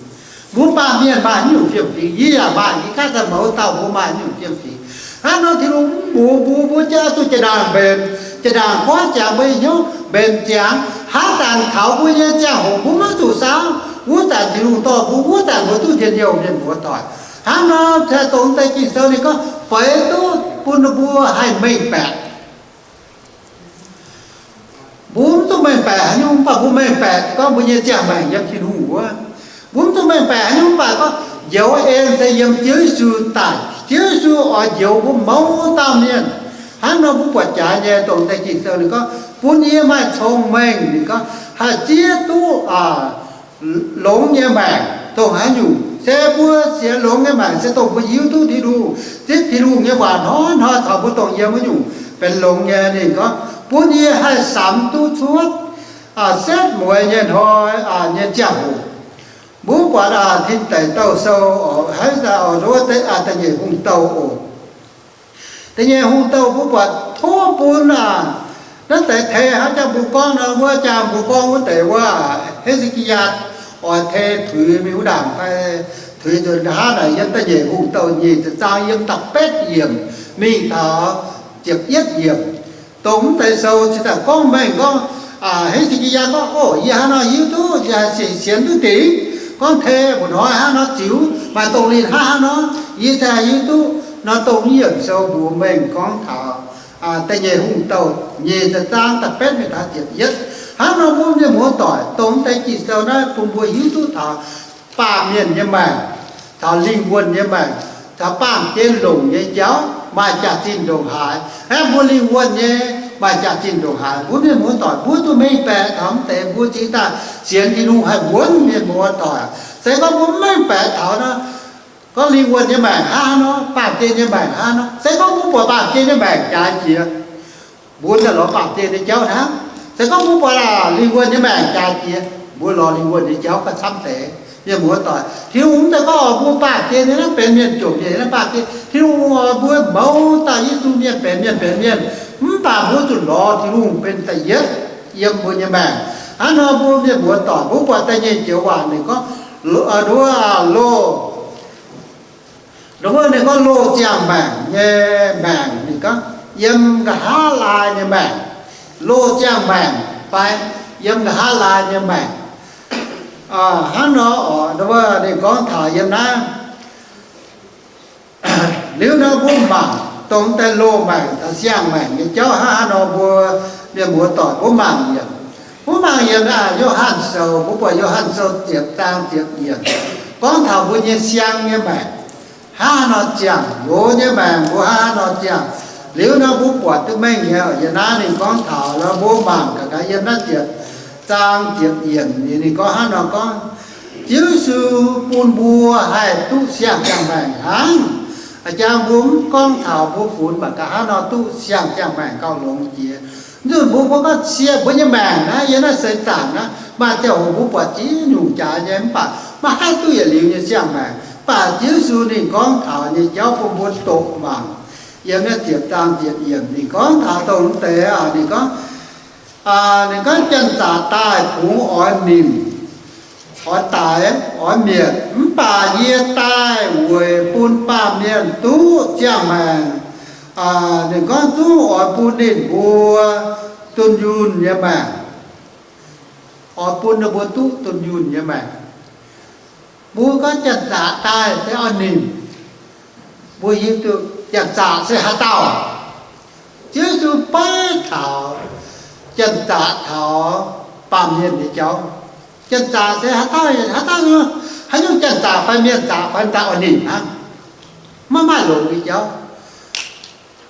Mbuo baamh mienh maaih haaix nyungc fiem-fingx, yie yaac maaih, yie ganh daaih mouz dauh mbuo maaih haaix nyungc fiem-fingx. Hnangv nor Tin-Hungh mv mbuox mbuo, mbuo jaa zuqc jaa-ndaangc mbenc, jaa-ndaangc goiv ziangx mbuo nyei hnyouv mbenc ziangx. Hnangv zanc taux mbuo nyei ziangh hoc mbuo maiv zuqc saauv, wuov zanc Tin-Hungh dorh mbuo, wuov zanc mbuo duqv njien-youh, mienh muoz-doic. Hnangv nor se dongh deix Ging-Sou ninh gorngv feix duqv bun mbuo haih mengh baeqc. Mbuo mv zuqc mengh baeqc haaix nyungc, mv baac mbuo mengh baeqc gorngv mbuo nyei ziangh maengc yiem Tin-Hungh wuov. Mbuo mv zuqc mengh baeqc haaix nyungc, mv baac gorngv njoux en se yiem Ziouv Yesu daaih. Ziouv Yesu oix njoux mbuo mouz dauh mienh. Hnangv nor mbuo buatc jaax nyei dongh deix Ging-Sou ninh gorngv, bun yie maaih cong-mengh, ninh gorngv haih zieqv duqv longx nyei maengc dongh haaix nyungc. Se mbuo sienx longx nyei maengc se dongh mbuo hiuv duqv Tin-Hungh, zipv Tin-Hungh nyei waac hnoi-hnoi caux mbuo dongh yiem wuov nyungc benx longx nyei. Ninh gorngv bun yie haih samx duqv cuotv setv mueiz nyei hnoi nyei ziangh hoc. Mbuo buatc Tin Deic Douh Sou, haiz da'nyeic Hungh Douh oc. Da'nyeic Hungh Douh mbuo buatc tov bun naaiv deix tei hnangv jangx mbuo gorngv nor, wuov jangx mbuo gorngv wuov deix wuov, He^se^ki^yaa oix tei tuix mingh wuov ndaangc fai tuix nzunc nqa'haav naaic, yiem da'nyeic Hungh Douh nyic ziepc zaang yiem da'betv yiemc mingh taux ziepc yietv yiemc. Dongh mv deix sou cingx daaih gorngv mengh gorngv, He^se^ki^yaa gorngv, O, yie hnangv nor hiuv duqv, yie sienx duqv dingc gorngv tei mbu'hnoi hnangv nor ziux, maaih dongh linh hnangv haaix nor, yie cingx hiuv duqv nor. Dongh yie yiemc sou mbuox mengh gorngv taux da'nyeic Hungh Douh nyic ziepc zaang da'betv mingh taux ziepc yietv. Hnangv nor mbuo mienh muoz-doic, dongh deix Ging-Sou naaiv bun mbuo hiuv duqv taux baamh mienh nyei maengc, taux lingh wuonh nyei maengc, taux baamh gen longc nyei jauv maaih jaax-zinh ndongc haaix. Hnangv mbuo lingh wuonh nyei maaih jaax-zinh ndongc haaix, mbuo mienh muoz-doic mbuo zuqc mengh baeqc taux mv deix mbuo cingx daaih sienx Tin-Hungh haih wuonv, mienh muoz-doic. Se gorngv mbuo mv mengh baeqc taux nor, gorngv lingh wuonh nyei maengc hnangv haaix nor, baamh gen nyei maengc hnangv haaix nor, se gorngv mbuo buatc baamh gen nyei maengc jaaix jiex, mbuo daaih lorz baamh gen nyei jauv hnangv. Se gorngv mbuo buatc lingh wuonh nyei maengc jaaix jiex, mbuo lorz lingh wuonh nyei jauv gauh camv deix. Mienh muoz-doic, Tin-Hungh mv zeiz gorngv oix mbuo baamh gen nyei naaiv benx mienh jomc mienh nyei naaiv baamh gen. Tin-Hungh oix mbuo mouz dauh Yesu mienh benx mienh benx mienh, mv baac mbuo zuqc lorz Tin-Hungh benx da'yietv yiem mbuo nyei maengc. Hnangv nor mbuo mienh muoz-doic, mbuo buatc da'nyeic joux waac ninh gorngv, nduov, loz, nduov ninh gorngv loz ziangh maengc nyei maengc, ninh gorngv yiem nqa'haav laai nyei maengc, loz ziangh maengc fai yiem nqa'haav laai nyei maengc. Hnangv nor oc, nduov ninh gorngv taux yiem naaiv. Liuz nor mbuo mangc dongh deix loz maengc caux siang-maengc nyei jauv hnangv haaix nor, mbuo mienh muoz-doic mbuo mangc yiemc. Mbuo mangc yiemc naaiv Yo^han Sou, mbuo buatc Yo^han Sou ziepc zaang ziepc yiemc gorngv taux mbuo nyei siang nyei maengc hnangv haaix nor ziangh, loz nyei maengc mbuo hnangv haaix nor ziangh. Liuz nor mbuo buatc duqv mengh nyei, yiem naaiv ninh gorngv taux nor, mbuo mangc gaax gaax yiem naaiv ziepc zaang ziepc yiemc ninh gorngv hnangv nor gorngv, Ziouv Yesu bun mbuo haih duqv siang-ziangh maengc hnangv. A'jang mbuo mv gorngv taux mbuo funx mangc gaax hnangv nor duqv siang-ziangh maengc gauh longx jiex. Nzunc mbuo mbuo gorngv cie mbuo nyei maengc naaiv yiem naaiv seix zaangc naaiv maaih ziangh hoc mbuo buatc ziex nyungc jaax nyei mv baac maiv haih duqv yietc liuz nyei siang-maengc. Mv baac Ziouv Yesu ninh gorngv taux nyei jauv bun mbuo doqc mangc. Yiem naaiv ziepc zaang ziepc yiemc ninh gorngv taux dongh deix, ninh gorngv, ninh gorngv, Janx-zaqc daaih kungx oix nimc, oix daix, oix mietc, mv baac yie daaih weic bun baamh mienh duqv ziangh maengc. Ninh gorngv zungv oix bun ninh mbuo dunh yunh nyei maengc. Oix bun ninh mbuo duqv dunh yunh nyei maengc. Mbuo gorngv janx-zaqc daaih se oix nimc, mbuo hiuv duqv janx-zaqc se haaix dauh. Ziouv Yesu beiv taux janx-zaqc taux baamh mienh nyei jauv. Janx-zaqc se haaix dauh, haaix dauh, haaix nyungc janx-zaqc fai mienh-zaqc fai daaih oix nimc hnangv. Maiv maaih longx nyei jauv.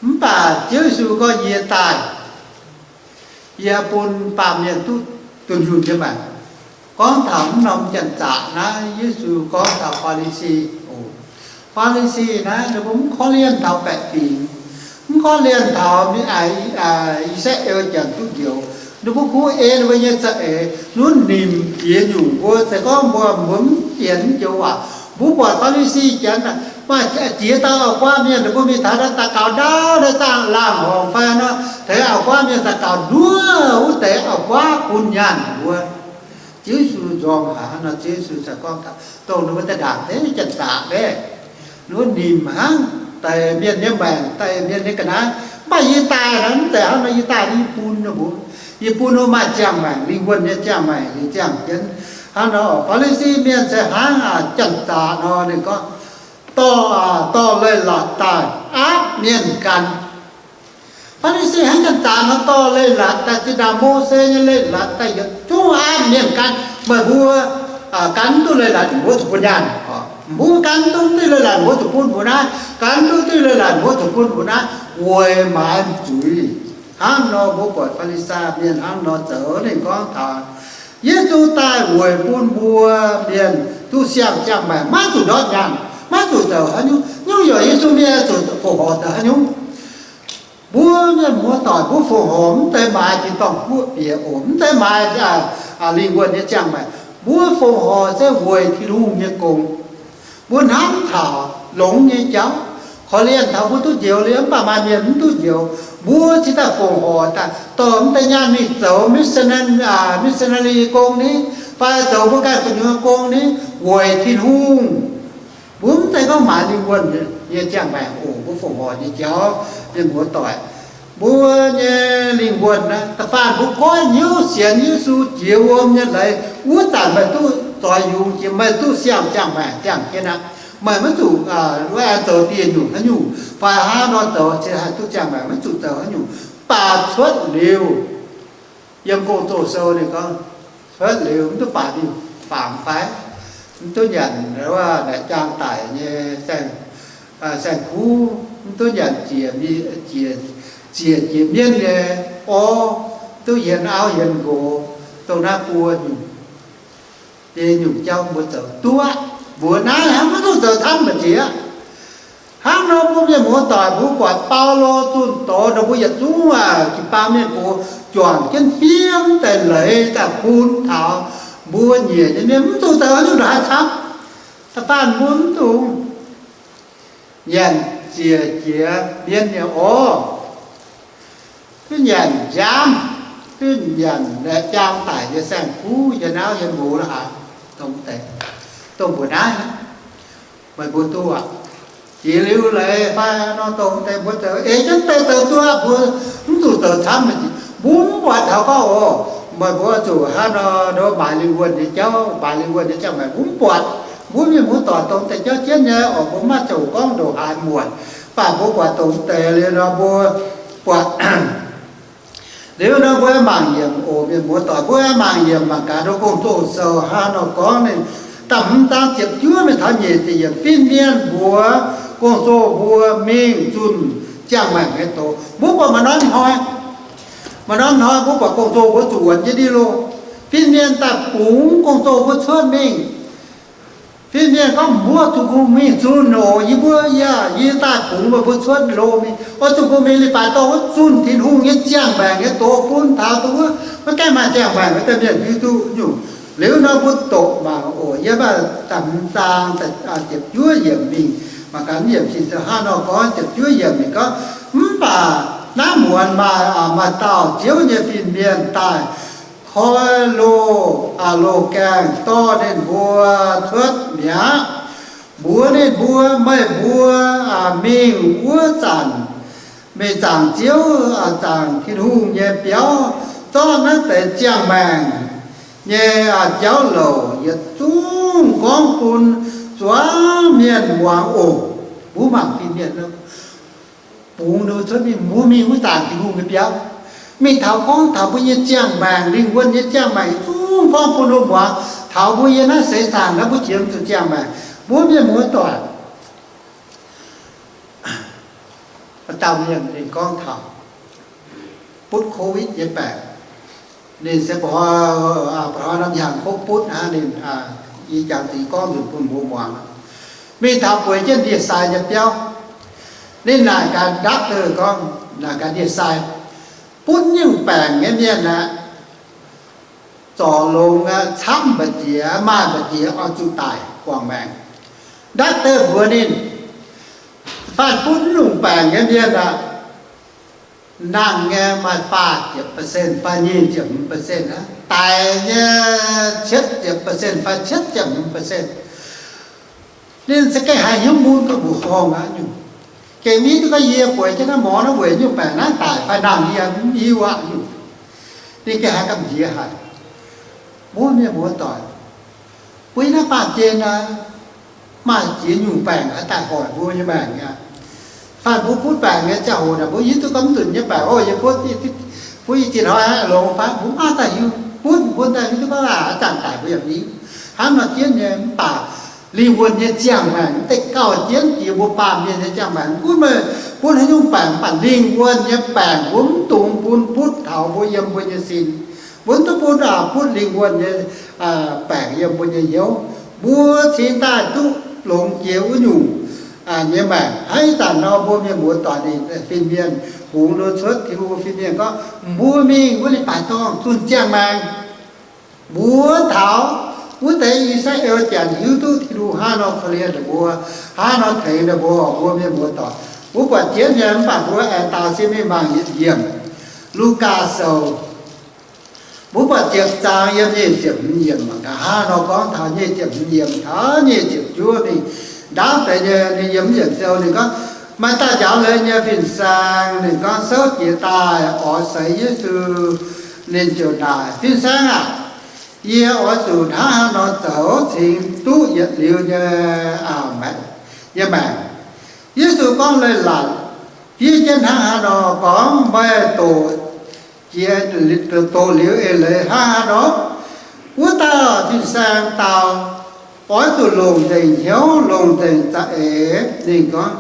Mv baac Ziouv Yesu gorngv, Yie daaih, yie bun baamh mienh duqv dunh yunh nyei maengc. Gorngv taux mv norm janx-zaqc naaiv, Yesu gorngv taux Faa^li^si oc. Faa^li^si naaiv ninh mbuo mv korv-lienh taux baeqc fingx, mv korv-lienh taux I^saa^laa^en Janx duqv njoux. Ninh mbuo kungx ei ninh mbuo nyei za'eix, nunv nimc jiex nyungc mbuo se gorngv mbuo, mbuo mv fienx joux waac. Mbuo buatc Faa^li^si Janx maaih ziex dauh auv-guaav mienh, ninh mbuo mingh taux naaiv daux gaux ndaauv naaiv zaangv laangh horngc fai nor, taux auv-guaav mienh daux gaux nduov wuov deix auv-guaav bun nyaanh mbuo. Ziouv Yesu nzorng haic nor, Ziouv Yesu cingx gorngv taux dongh ninh mbuo daaih ndaangc deix janx-zaqc maiv, ninh mbuo nimc hnangv deix mienh nyei maengc, deix mienh nyei ga'naaiv. Mv baac yie daaih naaiv mv zeiz hnangv nor, yie daaih yie bun ninh mbuo, yie bun ninh mbuo maaih ziangh maengc, lingh wuonh nyei ziangh maengc, lingh ziangh jienv. Hnangv nor Faa^li^si mienh se hnangv janx-zaqc nor, ninh gorngv dorh, dorh leiz-latc daaih aapv mienh gan. Faa^li^si hnangv janx-zaqc nor, dorh leiz-latc daaih zinh ndaangc Mose nyei leiz-latc daaih yietc zungv aapv mienh gan. Meih mbuo gan mv duqv leiz-latc, mbuo zuqc bun nyaanh. Mbuo gan mv duqv diuh leiz-latc, mbuo zuqc bun mbuo naaiv. Gan mv duqv diuh leiz-latc, mbuo zuqc bun mbuo naaiv, weic maaiz zuiz. Hnangv nor mbuo buatc Faa^li^sai mienh hnangv nor zoux. Ninh gorngv taux Yesu daaih weic bun mbuo mienh duqv siang-ziangh maengc, maiv zuqc ndortv nyaanh, maiv zuqc zoux haaix nyungc. Nyungc-nyungc Yesu mienh zuqc fongc horc zoux haaix nyungc. Mbuo mienh muoz-doic, mbuo fongc horc mv zeiz maaiz tin-dorngh guoqv bieqc oc, mv zeiz maaiz lingh wuonh nyei ziangh maengc. Mbuo fongc horc se weic Tin-Hungh nyei gong. Mbuo hnamv taux longx nyei jauv, korv-lienh taux mbuo duqv njoux liuz, mv baac maaih mienh mv duqv njoux. Mbuo cingx daaih fongc horc daaih dorh mv deix nyaanh mingh zoux missionary gong ni, fai zoux mbuo ganh gu'nyuoz gong ni, weic Tin-Hungh. Mbuo mv zeiz gorngv maaiz lingh wuonh nyei ziangh maengc oc. Mbuo fongc horc nyei jauv, mienh muoz-doic, mbuo nyei lingh wuonh naaiv, da'faanh mbuo goiv hnyouv sienx Yesu jiex wuom nyei leiz, wuov zanc meih duqv zoix yungz jiex, meih duqv siang-ziangh maengc ziangh jienv aqv. Meih maiv zuqc wuov aengx zoux dieh nyungc haaix nyungc fai hnangv nor zoux cingx haih duqv ziangh maengc, maiv zuqc zoux haaix nyungc. Mv baac cuotv liuz, yiem Gong-Zoh sou ninh gorngv, cuotv liuz mv duqv baac ninh faangx fai, mv duqv nyanc wuov laeqc jaang daic nyei saeng-kuv, mv duqv nyanc ziec, ziec jiex mienv nyei orv, mv duqv hienx auv hienx nqox, dongh naaiv buo nyungc. Deix nyungc jauv mbuo zoux duqv aqv. Mbuox naaiv hnangv, maiv dungx zoux camv maiv jiex. Hnangv nor mbuo mienh muoz-doic, mbuo buatc Baulo zunh doz nor, mbuo yietc zungv jiu-baang mienh gox juangc jienv fiev deix leiz daaih bun taux mbuo nyiec nyei mienh, mv zuqc zoux haaix nyungc ndongc haaix camv. Da'faanh mbuo mv dungx nyanc ziec jiex mienv nyei orv, duqv nyanc nziaamv, duqv nyanc laeqc jaang daic nyei saeng-kuv, hienx auv hienx nqox la'haaix, dongh deix, dongh mbuox naaiv, meih mbuo duqv aqv. Jiex liuz leiz fai nor, dongh deix mbuo zoux, eix jienv deix zoux duqv aqv. Mbuo mv zuqc zoux camv. Mbuo mv buatc taux gorngv oc, meih mbuo zuqc hnangv nor, nor maaiz lingh wuonh nyei jauv, maaiz lingh wuonh nyei jauv, meih mbuo mv buatc. Mbuo mienh muoz-doic dongh deix jauv jienv nyei oc, mbuo maiv zuqc gorngv ndongc haaix muonc. Mv baac mbuo buatc dongh deix liuz nor, mbuo buatc liuz nor, mbuo aengx mangc yiemc oc, mienh muoz-doic, mbuo aengx mangc yiemc mangc gaax nor, Gong-Zoh sou hnangv nor gorngv ninh, da'hmz zaang ziepc juov mingh taux nyic ziepc yiemc, fin-mienh mbuox Gong-Zoh mbuo mingh zunh ziangh maengc nyei doz. Mbuo buatc maaih norm hnoi, maaih norm hnoi mbuo buatc Gong-Zoh mbuo zuqc wuonx jienv ndiev loh. Fin-mienh daaih bungx Gong-Zoh mbuo cuotv mingh Fin-mienh gorngv, mbuo zuqc kungx mingh zunh oc. Yie mbuo, yie, yie daaih bungx meih mbuo cuotv loz mingh, oix zuqc kungx mingh leiz-baaix dorh wuov zunh Tin-Hungh nyei ziangh maengc nyei doz bun taux dongh wuov, maiv gaengh maaih ziangh maengc wuov deix mienh hiuv duqv nyungc. Liuz nor mbuo doqc mangc oc. Yiem da'hmz zaang ziepc juov yiemc mingh, mangc gaax yiemc cing-nzou hnangv nor gorngv, ziepc juov yiemc mingh gorngv, mv baac naaiv muonz maaih, maaih dauh Ziouv nyei fin-mienh daaih koi loz, loz-gaengh dorh ninh mbuo cuotv mi'aqv. Mbuox ninh mbuo, meih mbuo mingh wuov zanc, mingh zaangc Ziouv, zaangc Tin-Hungh nyei biauv, zorqv naaiv deix ziangh maengc nyei jauv louc yietc zungv gorngv bun zuangx mienh muangx oc. Mbuo mangc fin-mienh bungx ninh mbuo cuotv mingh, mbuo mingh wuov zanc Tin-Hungh nyei biauv, mingh taux gorngv taux mbuo nyei ziangh maengc, lingh wuonh nyei ziangh maengc yietc zungv gorngv bun ninh muangx, taux mbuo yiem naaiv seix zaangc naaiv mbuo jiex zuqc ziangh maengc. Mbuo mienh muoz-doic, dauh mienh ninh gorngv taux butv COVID nyei baengc. Ninh se mba'hnoi, mba'hnoi norm hnyangx kov butv hnangv. Ninh, yie jangx zingx gorngv nzunc bun mbuo muangx. Mingh taux bueix jienv ndie-sai nyei biauv, ninh naaic gaax doctor gorngv, naaic gaax ndie-sai, butv nyungc baengc nyei mienh aeqv, zorc longx aqv, camv mbu'ziex, maaih mbu'ziex oix zuqc daic guangc maengc. Doctor mbuox ninh, faanh butv nyungc baengc nyei mienh aeqv, nangh nyei maaih faah ziepc percent fai nyic ziepc hmz percent aqv. Daic nyei cietv ziepc percent fai cietv ziepc hmz percent. Ninh za'gengh haiz hnyouv mun gauh mbuoqc horngh aqv nyungc. Gengh mv hiuv duqv gorngv yie bueix jienv naaiv morz naaiv weic nyungc baengc naaiv daic fai nangh, yie mv hiuv aqv nyungc. Ninh gengh haiz gamh nziex haic. Mbuo mienh muoz-doic, mbuo yiem naaiv baamh gen naaiv maaih ziex nyungc baengc haaix daaih hoic mbuo nyei maengc aqv. Faanh mbuo butv baengc nyei ziangh hoc naaic, mbuo hiuv duqv gorngv mv nzunc nyei baengc, o, yie butv, butv i ziex hnoi longx fai, mbuo mv maaih daaih hiuv. Butv mbuo daaih hiuv duqv gorngv aac, zanc daic mbuo yaac mv hiuv. Hnangv nor jienv nyei, mv baac lingh wuonh nyei ziangh maengc mv deix gauh jienv jiex mbuo baamh mienh nyei ziangh maengc. Gunv meih butv haaix nyungc baengc, mv baac lingh wuonh nyei baengc mbuo mv dungx bun butv taux mbuo yiem mbuo nyei sin. Mbuo mv duqv bun, aa, butv lingh wuonh nyei baengc yiem mbuo nyei hnyouv. Mbuo cingx daaih duqv longx jiex wuov nyungc nyei maengc. Hnangv ih zanc nor mbuo mienh muoz-doic, ninh fin-mienh bungx ninh cuotv, Tin-Hungh fin-mienh gorngv, mbuo mingh wuov leiz-baaix dorngh zunh ziangh maengc. Mbuox taux wuov deix I^saa^laa^en Janx hiuv duqv Tin-Hungh hnangv nor korv-lienh ninh mbuo, hnangv nor tengx ninh mbuo, mbuo mienh muoz-doic. Mbuo buatc jienv nyei, mv baac mbuo aengx daaux se mingh mangc yietc yiemc Lugaa Sou. Mbuo buatc ziepc zaang yiem nyic ziepc hmz yiemc, hnangv nor gorngv taux nyic ziepc hmz yiemc taux nyic ziepc juov mingh. Ndaauv deix nyei, ninh yiem yiemc sou ninh gorngv, maaih dauh njaaux leiz nyei fin-saeng, ninh gorngv souv jiez daaih oix seix Yesu. Ninh ziouc naaic, Fin-saeng aah! Yie oix zuqc hnangv haaix nor zoux cingx duqv yietc liuz nyei, nyei maengc? Yesu gorngv, Leiz-latc fiev jienv hnangv haaix nor gorngv, meih doqc jiex, doqc liuz eix leiz hnangv haaix nor? Wuov dauh fin-saeng dau, Oix zuqc longc nzengc hnyouv, longc nzengc za'eix, ninh gorngv,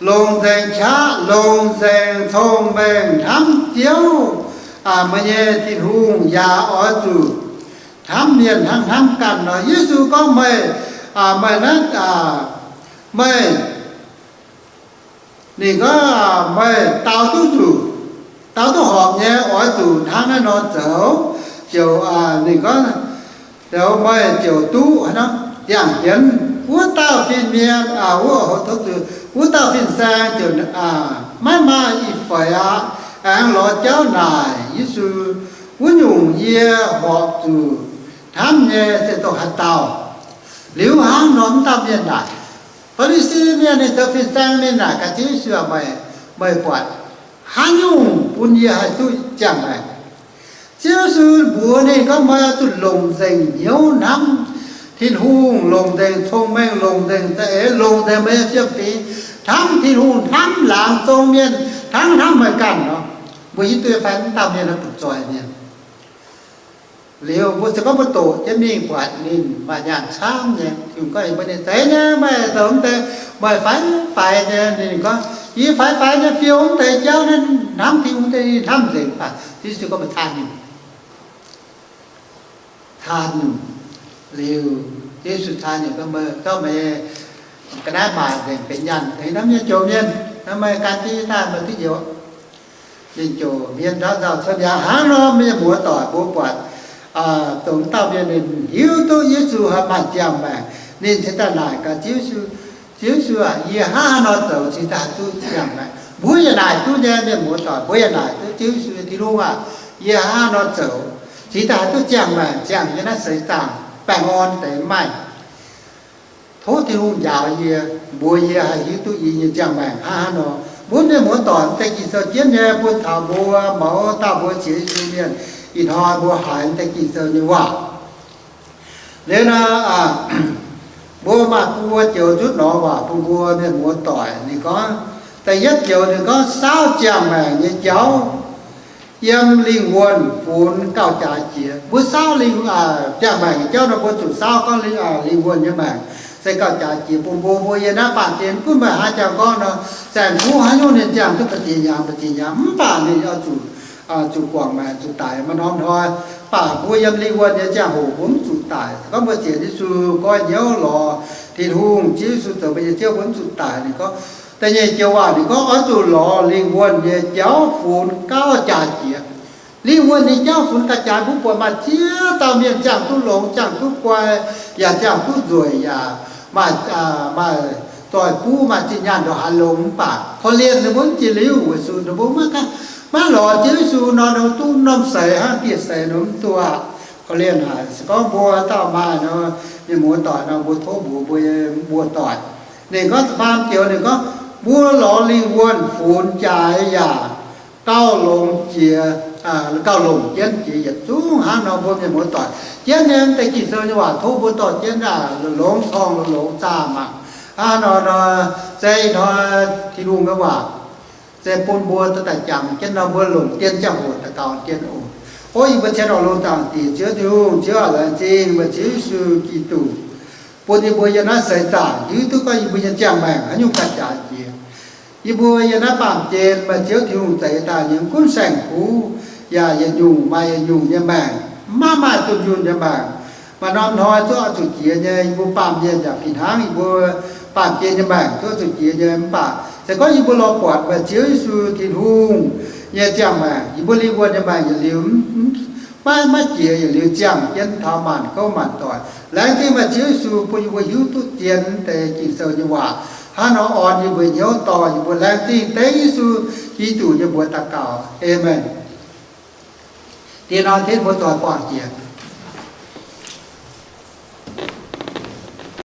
longc nzengc qaqv, longc nzengc cong-mengh hnamv Ziouv, meih nyei Tin-Hungh, yaac oix zuqc hnamv mienh hnangv hnamv ganh nor. Yesu gorngv, Meih, meih naaiv, meih, ninh gorngv, meih dau duqv zuqc, dau duqv horpc nyei, oix zuqc hnangv naaiv nor zoux, ziouc, ninh gorngv, ziouc meih ziouc duqv, hnangv nor, ziangh jienv. Wuov dauh fin-mienh, wuov, wuov dauh fin-saeng ziouc maiv maaih ih feix aqv, aengx lorz jauv naaic Yesu, Wuov nyungc yie horpc zuqc hnamv nyei se dongh haaix dauh? Liuz hnangv nor, wuov dauh mienh naaic, Faa^li^si Mienh, ninh zoux fin-saeng mienh naaic gaax Ziouv Yesu, Meih, meih buatc haaix nyungc bun yie haih duqv ziangh maengc? Ziouv Yesu mbuox ninh gorngv, Meih oix zuqc longc nzengc hnyouv hnamv Tin-Hungh, longc nzengc cong-mengh, longc nzengc za'eix, longc nzengc meih nyei fiem-fingx, hnamv Tin-Hungh, hnamv laangz zong mienh hnangv hnamv meih ganh nor. Mbuo hiuv duqv fai? Wuov dauh mienh naaiv butv-zoih mienh. Liuz mbuo se gorngv mbuo doqc jienv mingh buatc ninh maaih nyaanh camv nyei. Tin-Hungh gorngv mbuox ninh, Zeiz nyei, meih zoux mv deix, meih faix-faix nyei. Ninh gorngv, Yie faix-faix nyei fiou mv deix jauv naaiv, hnamv Tin-Hungh deix hnamv nzengc. Mv baac Yesu gorngv mbuox taan nyungc, taan nyungc liuz, Yesu caa ninh gorngv, Meih zorqv meih ga'naaiv maaic nzengc benx nyaanh tengx naaiv mienh jomc mienh, naaiv meih gan jienv daaih meih duqv njoux. Mienh jomc mienh ndau nzauh cuotv mi'aqv. Hnangv nor mienh muoz-doic mbuo buatc, dongh dauh mienh ninh hiuv duqv Yesu haih maaih ziangh maengc, ninh cingx daaih naaic gaax Ziouv Yesu, Ziouv Yesu aah, yie hnangv haaix nor zoux cingx daaih haih duqv ziangh maengc? Mbuo yaac naaic duqv nyei, mienh muoz-doic, mbuo yaac naaic duqv Ziouv Yesu, Tin-Hungh aah, yie hnangv haaix nor zoux cingx daaih haih duqv ziangh maengc, ziangh yie naaiv seix zaangc baengh orn deix maaih? Tov Tin-Hungh njaaux yie, mbuox yie haih hiuv duqv yie nyei ziangh maengc hnangv haaix nor. Mbuo mienh muoz-doic deix Ging-Sou jienv nyei bun taux mbuo mouz dauh mbuo sienx Yesu mienh, ih hnoi mbuo haiz deix Ging-Sou nyei waac. Liuz nor, mbuo maaih buo joux nzutv norm waac bun mbuo mienh muoz-doic. Ninh gorngv, da'yietv joux ninh gorngv saauv ziangh maengc nyei jauv yiem lingh wuonh funx gauh jaaix jiex. Mbuo saauv lingh, ziangh maengc nyei jauv nor mbuo zuqc saauv gorngv lingh wuonh nyei maengc se gauh jaaix jiex bun mbuo. Mbuo yiem naaiv baamh gen gunv meih haaix jangx gorngv nor, saeng-kuv haaix nyungc ninh ziangh duqv mbu'ziex hnyangx, mbu'ziex hnyangx, mv baac ninh oix zuqc, zuqc guangc maengc zuqc daic maaih norm hnoi. Mv baac mbuo yiem lingh wuonh nyei ziangh hoc mbuo mv zuqc daic. Se gorngv mbuo sienx Yesu, goiv hnyouv lorz Tin-Hungh, Ziouv Yesu zoux mbuo nyei Ziouv, mbuo mv zuqc daic. Ninh gorngv, da'nyeic joux waac ninh gorngv oix zuqc lorz lingh wuonh nyei jauv funx gauh jaaix jiex. Lingh wuonh nyei jauv funx gauh jaaix, mbuo buatc maaih ziex dauh mienh ziangh duqv longx, ziangh duqv guai, yaac ziangh duqv nzueic, yaac maaih, maaih zoih buv, maaih zinh nyaanh ndongc haaix longx, mv baac korv-lienh ninh mbuo mv jiex liuz weic zuqc ninh mbuo maiv lorz Ziouv Yesu nor, ninh mbuo duqv norm seix hnangv dieh seix nor mv duqv aqv. Korv-lienh haic. Se gorngv mbuo dauh maaih nor, mienh muoz-doic nor, mbuo tov mbuox mbuo nyei muoz-doic. Ninh gorngv da'faam joux ninh gorngv, mbuo lorz lingh wuonh funx jaaix yaac gauh longx jiex, gauh longc jienv jiex yietc zungv hnangv nor. Mbuo mienh muoz-doic jienv nyei deix Ging-Sou nyei waac tov mbuo dorh jienv longx corng longx zaah mangc. Hnangv nor nor, se ih hnoi Tin-Hungh nyei waac se bun mbuo daaih jangx jienv nor, mbuo longc dien ziangh hoc daux gaux dien oc. O yie mbuo cien oix longx zaangc Diex Ziouv Tin-Hungh, Ziouv aac, laengz zingh meih Ziouv Yesu Giduc bun yie mbuo yiem naaiv seix zaangc hiuv duqv gorngv yie mbuo nyei ziangh maengc haaix nyungc ganh jaaix jiex. Yie mbuo yiem naaiv baamh gen meih Ziouv Tin-Hungh zeix daaih nyei gunv saeng-kuv yaac yietc nyungc maaih yietc nyungc nyei maengc, maiv maaih dunh yunh nyei maengc. Maaih norm hnoi zungv oix zuqc jiex nyei. Yie mbuo baamh mienh yaac fih hnangv, yie mbuo baamh gen nyei maengc zungv oix zuqc jiex nyei. Mv baac se gorngv yie mbuo lorz buatc meih Ziouv Yesu Tin-Hungh nyei ziangh maengc, yie mbuo lingh wuonh nyei maengc yietc liuz maiv, maiv jiex, yietc liuz ziangh jienv taux maanc gouv maanc doic. Laengz zingh meih Ziouv Yesu bun yie mbuo hiuv duqv zien deix Ging-Sou nyei waac, hnangv nor orn yie mbuo hnyouv, dorh yie mbuo. Laengz zingh dengv Yesu Giduc nyei mbuox daux gaux. Aamen. Diex nor, tov mbuo zuqc buangh jiex.